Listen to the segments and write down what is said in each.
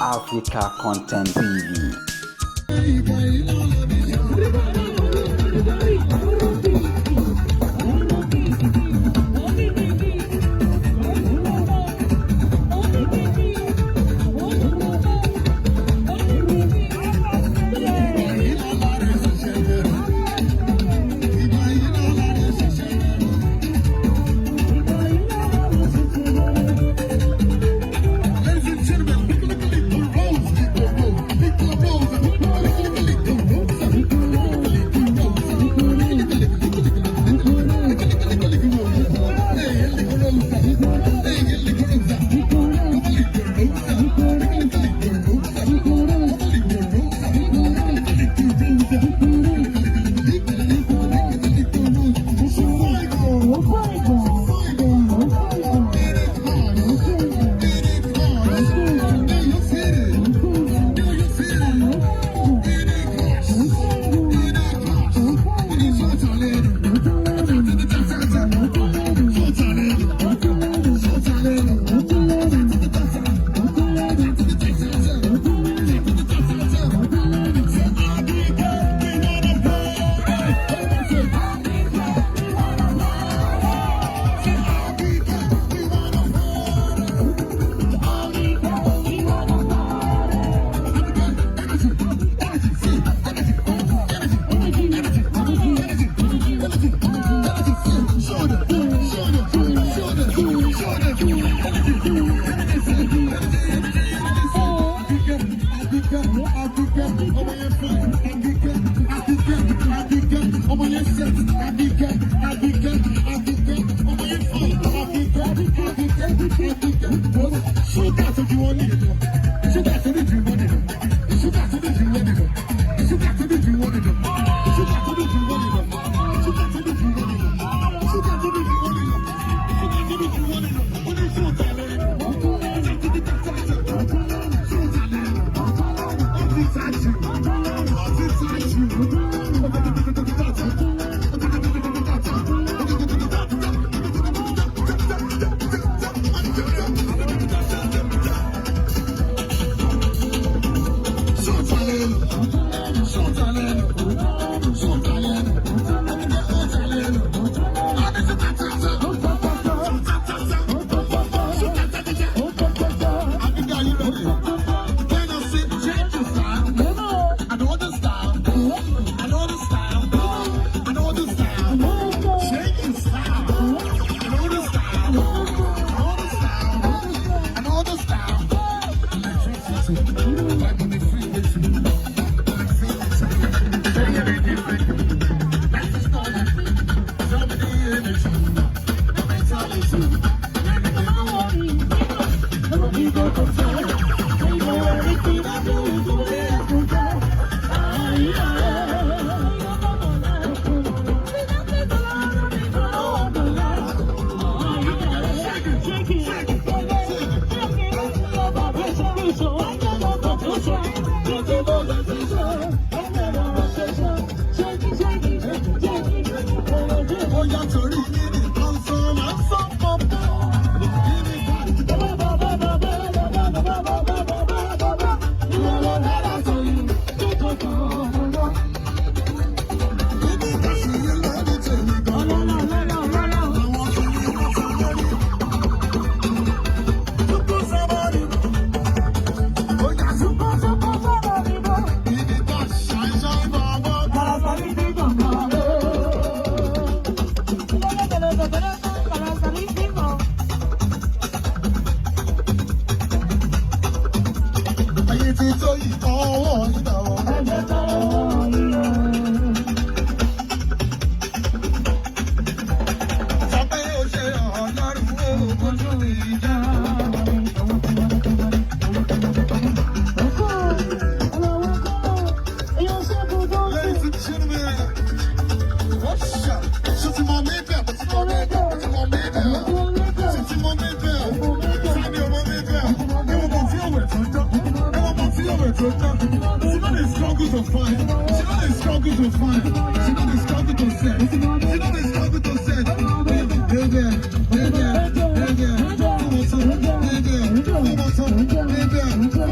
Africa Content TV. Ladies and gentlemen, look at the rose, the rose, the rose, the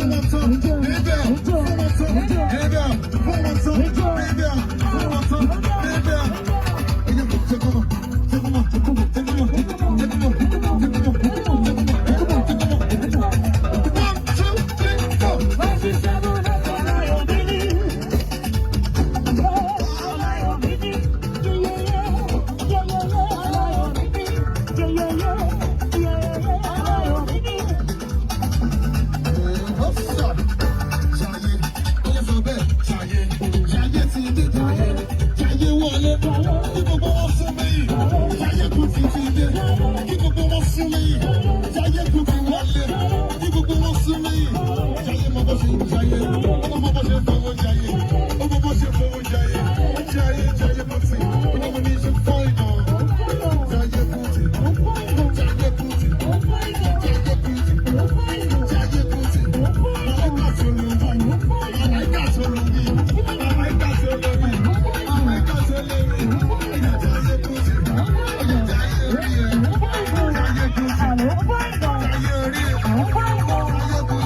rose, tán, débẹ̀, fún wọn tán, débẹ̀, fún wọn tán, débẹ̀, fún wọn tán, débẹ̀. Ẹyẹ kò tẹ́kọ̀mọ̀, tẹ́kọ̀mọ̀, tẹ́kọ̀mọ̀, tẹ́kọ̀mọ̀, tẹ́kọ̀mọ̀, tẹ́kọ̀mọ̀, tẹ́kọ̀mọ̀, tẹ́kọ̀mọ̀. One, two, three, four. Ṣayé, ó sọ bẹ́ẹ̀, ṣayé, ṣayé ti dé, ṣayé, ṣayé wọlé, kí gbogbo wọn sún mẹ́yìn, ṣayé kù ti ti dé, kí gbogbo wọn sún mẹ́yìn, ṣayé kù ti wọlé, kí gbogbo wọn sún mẹ́yìn, ṣayé mọ bó ṣe ń ṣayé, ó mọ bó ṣe fowó ṣayé, ó mọ bó ṣe fowó ṣayé, ṣayé ṣayé kù ti, ó mọ ní ṣe fọ́ ìmọ̀, ṣayé kù ti, ṣayé kù ti, ṣayé kù ti, ṣayé kù ti. Màláíkà tó lè wí, màláíkà tó lè wí, màláíkà tó lè wí, màláíkà tó lè wí. Ẹ̀yà táyé kú sí, ẹ̀yà táyé rí ẹ̀, táyé kú sí, táyé rí ẹ̀, táyé kú